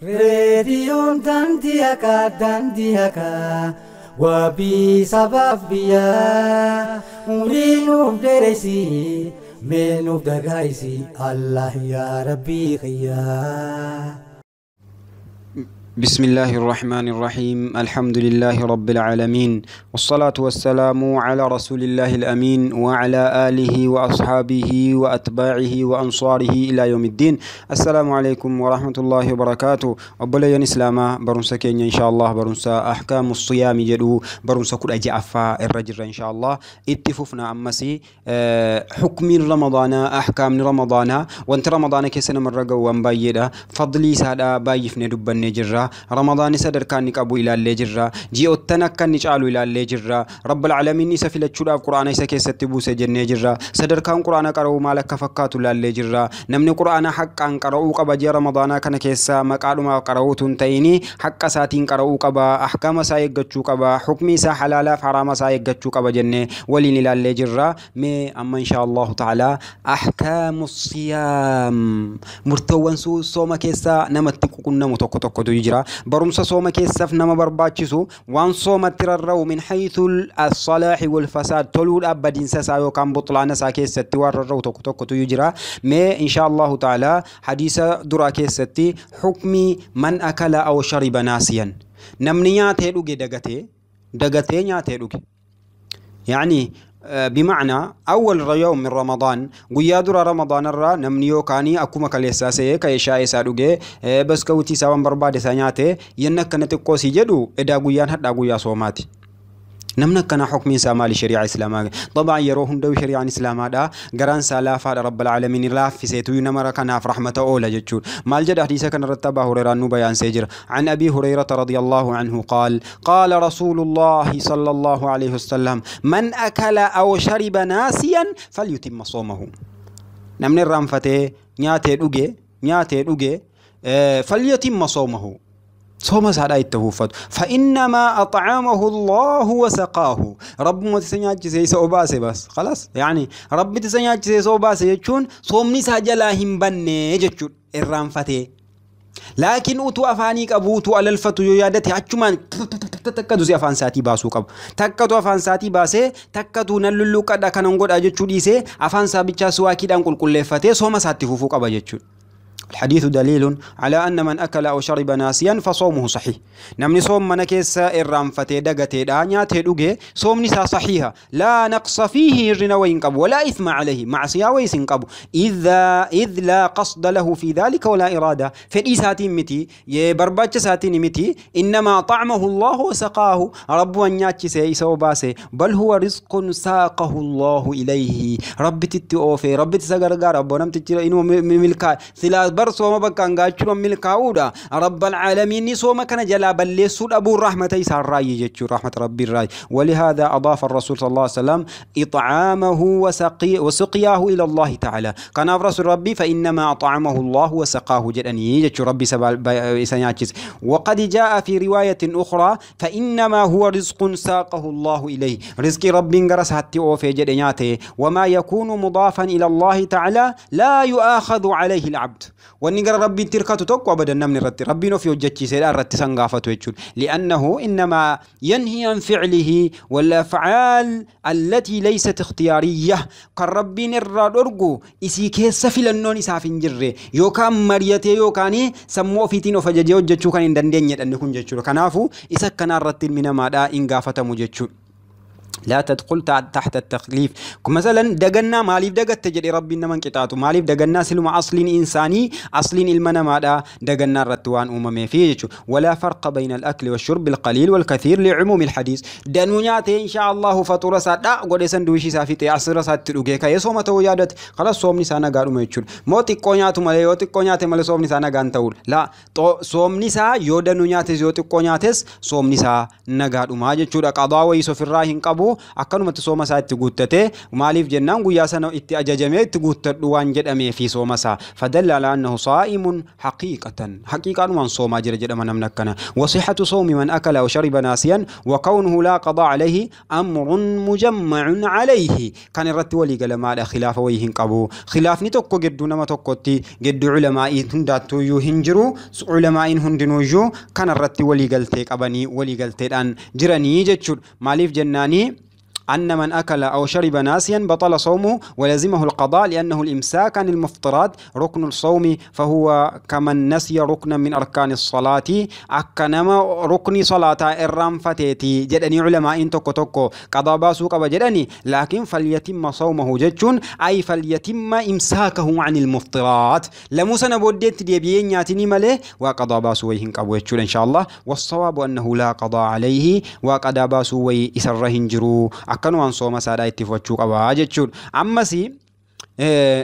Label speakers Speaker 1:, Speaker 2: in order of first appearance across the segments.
Speaker 1: Reediyoon daandii haqaa daandii haqaa wabii sabaaf biyyaa umrii nuuf dheereysi mee nuuf dagaayisi Allah yaa Rabbii kiyyaa.
Speaker 2: بسم الله الرحمن الرحيم، الحمد لله رب العالمين، والصلاة والسلام على رسول الله الأمين وعلى آله وأصحابه وأتباعه وأنصاره إلى يوم الدين. السلام عليكم ورحمة الله وبركاته. أبليان إسلاما برنسا كينيا إن شاء الله، برنسا أحكام الصيام جدو برنسا كل أجي أفا الرجل إن شاء الله. اتففنا أمسي حكم رمضان، أحكام رمضان، وانت رمضان كيسنا من رقو وانبايدا فضلي سادا بايفني دبن جرا رمضان sadarkaa inni qabu ilaallee jirra. Ji'oottan akka inni caalu ilaallee jirra. Rabbal Aalamiin isa filachuudhaaf Quraana isa keessatti buuse jennee jirra. Sadarkaan Quraana qara'uu maal akka fakkaatu ilaallee jirra. Namni Quraana haqqaan qara'uu qaba ji'a Ramadaanaa kana keessa maqaadhumaaf qara'uutu hin ta'ini haqqa isaatiin qara'uu qaba, ahkaama isaa eeggachuu qaba, hukmii isaa halaalaaf haraama isaa eeggachuu qaba jennee waliin ilaallee jirra. Mee amma insha Allahu ta'ala ahkaamu siyaam murtoowwan sooma keessaa namatti ququnnamu tokko tokkotu jira. Barumsa sooma keessaaf nama barbaachisu waan soomatti rarra'u min haythu as-salaahi wal fasaad toluudhaaf badiinsa isaa yookaan butlaana isaa keessatti waan rarra'u tokko tokkotu jira. Mee insha Allahu ta'ala hadiisa duraa keessatti hukmii man akala aw shariba naasiyan, namni nyaatee dhuge dagatee nyaatee dhuge, yaani بمعنى أول يوم من رمضان قيا درا رمضان الرا نمنيو كاني أكوما كاليسا سي كيشا إسا دوغي بس كوتي ساوان برباد سانياتي ينك نتقوسي جدو إدا قيان حتى قيا صوماتي. نمنا كان حكم سامالي شريعة إسلامية طبعا يروهم دو شريعة إسلامية دا قران سلافة رب العالمين لاف في سيتو نمر كان في رحمة أولى جتشور مال جد حديثة كان رتبه هريرة بيان سجر. عن أبي هريرة رضي الله عنه قال قال رسول الله صلى الله عليه وسلم من أكل أو شرب ناسيا فليتم صومه. نمن الرنفته نياتي دوغي فليتم صومه صوم سادا يتوفت فإنما أطعمه الله وسقاه. رب ما تسنياچ سي أوباسي بس خلاص، يعني رب تسنياچ سي أوباسي جچون صومني ساجلا هم بنه جچون الرانفته. لكن أتو أفاني قبو أتو ألالفتو يادتي أچمان تكدو سي أفان ساتي باسو قب تكدو أفان ساتي باسي تكدو نللو قد كانن قد أجچو ديسي أفان سابچا سواكيدان قل قل صوم ساتي فوفو قب جچون. الحديث دليل على أن من أكل أو شرب ناسيا فصومه صحيح. نمني صوم من كيس الرامفتي دغتي دانياتي دوغي صوم نسا صحيحة لا نقص فيه رنا وينقب ولا إثم عليه معصية ويسنقب إذ لا قصد له في ذلك ولا إرادة فدي ساتين متي يبرباچ ساتين متي إنما طعمه الله وسقاه رب ونياتي سي سوباسي بل هو رزق ساقه الله إليه. رب تتوفي رب تسغرغا رب نمتي إنو ملكا سلا بر صوم بكان غاچو ملكاودا رب العالمين صوم كان جلا بلسو ابو الرحمه يسار راي جچو رحمه ربي الراي. ولهذا اضاف الرسول صلى الله عليه وسلم اطعامه وسقياه الى الله تعالى. كان رسول ربي فانما اطعمه الله وسقاه جدني جچو ربي سنياچس. وقد جاء في روايه اخرى فانما هو رزق ساقه الله اليه رزق ربي غرس حتى اوفي جدنياته وما يكون مضافا الى الله تعالى لا يؤاخذ عليه العبد. واني قال ربي تركته توك ابدا نمن رتي ربي نو في وجهتي سيد رتي سنغافته يجول لانه انما ينهي عن فعله والافعال التي ليست اختياريه. كربي نرى درغو اسي كيس فيلنون اسافين جره يوكان مريته يوكاني سمو فيتين وفججه وجچو كان دندنيه دن كون جچو كنافو اسا كان رتي من مادا ان غافتمو جچو. لا تدخل تحت التخليف. مثلا دغنا ماليف دغت جدي ربي نمن قطاتو ماليف دغنا سلم اصل انساني اصل المنا مادا دغنا رتوان اممي في جچو. ولا فرق بين الاكل والشرب القليل والكثير لعموم الحديث. دنو نياته ان شاء الله فطور سادا غودي سندوشي سافيته عصر سات دوغه كاي سومتو يادت خلاص صومني سانا غادو ميچول مو xiqqoo nyaatu malee yoo xiqqoo nyaate malee soomni isaa nagaan ta'u la soomni isaa yoo danuu nyaates yoo xiqqoo nyaates soomni isaa nagaadhuma jechuudha. Qadaa wayii sofirraa hin qabu. qabu akkanumatti sooma isaa itti guuttate maaliif jennaan guyyaa sana itti ajajamee itti guuttadhu waan jedhamee fi sooma isaa fadalla ala annahu saa'imun haqiiqatan haqiiqaanumaan soomaa jira jedhama namni akkana wasixatu sawmi man akala aw shariba naasiyan wa kawnuhu laa qadaa alayhi amrun mujammacun alayhi kan irratti walii galamaadha khilaafa wayii hin qabu khilaafni tokko gidduu nama tokkotti gidduu culamaa'ii hundaattuyyuu hin jiru culamaa'iin hundinuuyyuu kan irratti walii galtee qabanii walii galteedhaan jiranii jechuudha maaliif jennaanii أن من أكل أو شرب ناسيا بطل صومه ولزمه القضاء لأنه الإمساك عن المفطرات ركن الصوم فهو كمن نسي ركنا من أركان الصلاة أكنما ركن صلاة الرام فتيتي جدني علماء توكو توكو قضاء باسوق وجدني لكن فليتم صومه جتشون أي فليتم إمساكه عن المفطرات لموسى نبوديت ديبيين ياتني مليه وقضاء باسويهن قبويتشون إن شاء الله والصواب أنه لا قضاء عليه وقضاء باسوي إسرهن جرو akkanumaan sooma isaadhaa itti fufachuu qabaa jechuudha. Ammas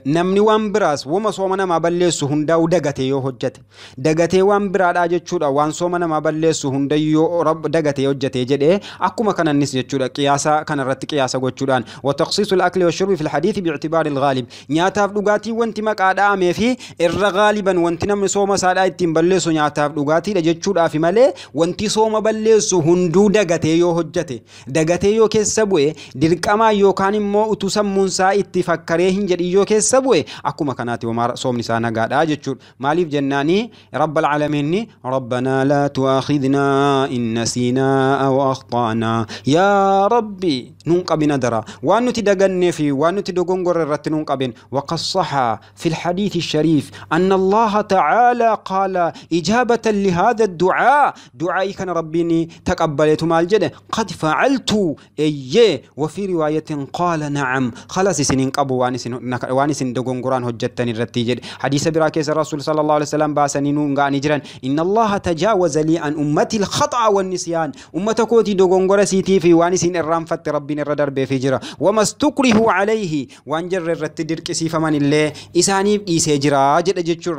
Speaker 2: namni waan biraas wama sooma namaa balleessu hundaa'u dagatee yoo hojjete dagatee waan biraadhaa jechuudha waan sooma namaa balleessu hundayyoo dagatee hojjete jedhee akkuma kanannis jechuudha qiyaasa kanarratti qiyaasa gochuudhaan wataqsiisul akli washurbi fil hadiisi bi'itibaari alghaalib nyaataaf dhugaatii wanti maqaa dha'amee fi irra gaaliban wanti namni sooma isaadhaa ittiin balleessu nyaataaf dhugaatiidha jechuudhaafi malee wanti sooma balleessu hunduu dagatee yoo hojjete dagatee yoo keessa bu'e dirqamaa yookaan immoo utuu sammuunsaa itti fakkaree hin jedhin yoo keessa bu'e akkuma kanaatti soomni isaa nagaadha jechuudha maaliif jennaanii rabbal aalamiinni rabbanaa laa tu'aakhidnaa in nasiinaa aw akhta'naa yaa rabbi nuun qabina dara waan nuti dagannee fi waan nuti dogongorre irratti nuun qabin waqad saha fi lxadiisi shariif anna allaha tacaalaa qaala ijaabatan lihaadha adducaa ducaa'ii kana rabbiin taqabbaleetu maal jedhe qad facaltu eeyyee وفي رواية قال نعم خلاص isinin qabu waan isin dogongoraan hojjettan irratti jedhe hadiisa biraa keessa rasuul sallallahu alaihi wasallam baasanii nuun ga'anii jiran inna allaha tajaawaza lii an ummati alkhaxaa wannisyaan ummata kootii dogongora siitii fi waan isin irraanfatte rabbiin irra darbeefii jira wamastukrihu alayhi waan jarra irratti dirqisiifaman illee isaaniif dhiisee jira jedhe jechuun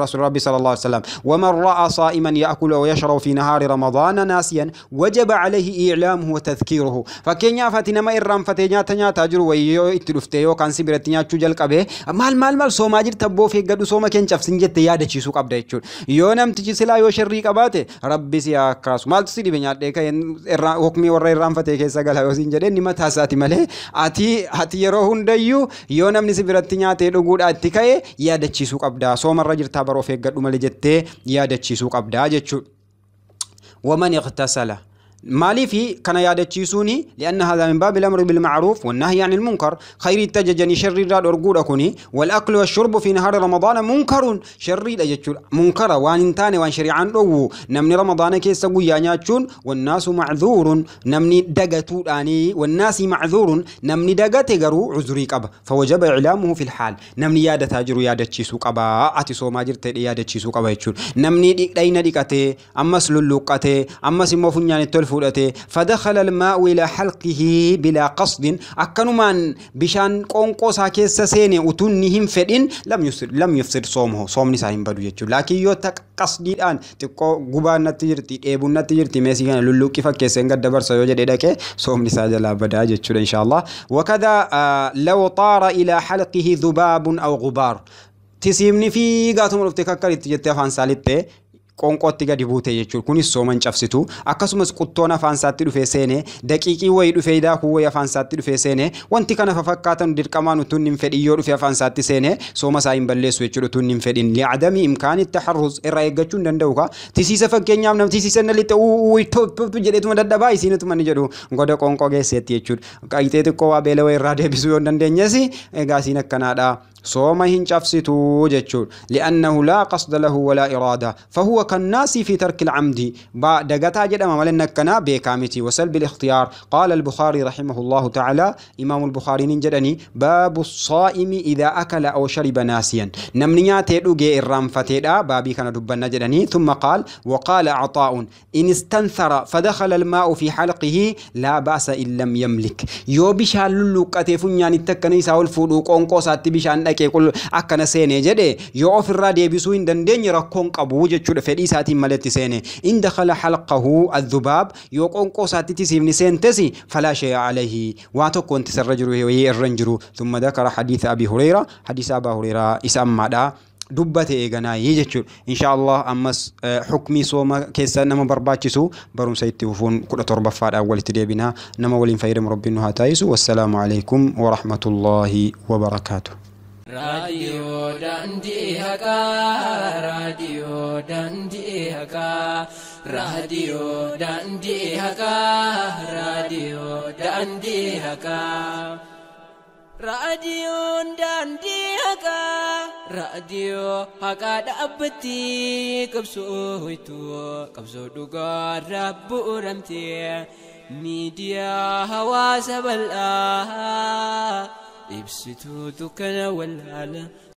Speaker 2: rasuul rabbi sallallahu alaihi wasallam waman ra'a saa'iman ya'kulu aw yashrabu fi nahaari ramadaana naasiyan wajaba alayhi i'laamuhu wa tadhkiiruhu fakkeenyaaf ati nama irraanfatee nyaata nyaataa jiru wayii yoo itti dhuftee yookaan si biratti nyaachuu jalqabee maal maal maal soomaa jirta boof eeggadhu sooma keen cabsin jettee yaadachiisuu qabda jechuudha. Yoo namtichi silaa yoo sharrii qabaate rabbi si haa kaasu maaltu si dhibe nyaadhee ka'een hukmii warra irraanfatee keessa gala yoo siin jedhee ni mataa isaati malee ati yeroo hundayyuu yoo namni si biratti nyaatee dhuguudhaa itti ka'e yaadachiisuu qabda soomarra jirtaa bara of eeggadhu malee jettee yaadachiisuu qabda jechuudha. ومن اغتسل مالي في كان يادتشيسوني لأن هذا من باب الأمر بالمعروف والنهي عن المنكر خير التججني شر الراد أرجو والأكل والشرب في نهار رمضان منكر شر الأجتشون منكر وان انتان وان شريعان أو نمني رمضان كيس قويا والناس معذور نمني دقتو آني والناس معذور نمني دقت جرو عذري قبا فوجب إعلامه في الحال نمني يادة تاجر يادتشيسو قبا أتي ما جرت يادتشيسو قبا يتشون نمني دينا ديكاتي أما سلولوقاتي أما سمو فنيان التلفون فدخل الماء إلى حلقه بلا قصد أكنمان بشان قنقص كيس سيني وتنهم فدين لم يفسد صومه صوم نساهم بدو يجو لكن يوتك قصدي الآن تقو غبان نتيجتي إيبون نتيجتي ميسي كان لولو كيف كيسن قد دبر سيوجد إدك صوم نسا جلا بدا يجو إن شاء الله. وكذا لو طار إلى حلقه ذباب أو غبار تسيمني في قاتم رفتك كريت جت سالتي qoonqootti gadi buute jechuudha. Kunis sooma hin cabsitu. Akkasumas quttoon afaan isaatti dhufee seene, daqiiqii wayii dhufee daakuu wayii afaan isaatti dhufee seene, wanti kana fakkaatan dirqamaan utuu hin fedhin yoo dhufe afaan isaatti seene sooma isaa hin balleessu jechuudha utuu hin fedhin. Li'adami imkaani taharruz irraa eeggachuu hin danda'u kaa. Tisiisa fakkeenyaaf namni tisiisa inni lixe uuu jedheetuma dadhabaa isiinituma ni jedhu goda qoonqoo geesseetti jechuudha. Qaayitee xiqqoo waa beela wayii irraa deebisuu yoo hin dandeenyes egaa isiin akkanaadha. صوم هن شفستو جتشول لأنه لا قصد له ولا إرادة فهو كالناس في ترك العمد با دقتا جدما ملنكنا بكامتي وسلب الاختيار. قال البخاري رحمه الله تعالى إمام البخاري نجدني باب الصائم إذا أكل أو شرب ناسيا نمنياتي دوغي الرامفتي بابي كان دبنا جدني. ثم قال وقال عطاء إن استنثر فدخل الماء في حلقه لا بأس إن لم يملك يو بشان للوقتي فنيان التكنيسة والفودو قنقو ساتي بشان dhaqee akkana seene jedhe yoo ofirraa deebisuu hin dandeenye rakkoon qabu jechuudha fedhii isaatiin maletti seene in dakhala halqahu adhubaab yoo qoonqoo isaatti tisiifni seentesi falaa shay'a alayhi waa tokko wanti isarra jiru irra hin jiru thumma dakara hadiisa abi hureyra hadiisa abaa hureyraa isa ammaadha dubbate eeganaayii jechuudha. Insha Allah ammas hukmii sooma keessa nama barbaachisu barumsa itti fufuun 17ffaadhaan walitti deebina nama waliin fayyadamu rabbiin nu haa taasisu. Wassalaamu alaikum wa rahmatullahi wa barakaatuh.
Speaker 3: Raadiyoo daandii haqaa, raadiyoo daandii haqaa, raadiyoo daandii haqaa, raadiyoo daandii haqaa. Raadiyoon daandii haqaa, raadiyoo haqaa dhaabbatti qabsoo hoytuu, qabsoo dhugaa bu'uuramtee miidiyaa hawaasa bal'aa ibsituu dukkana wallaala.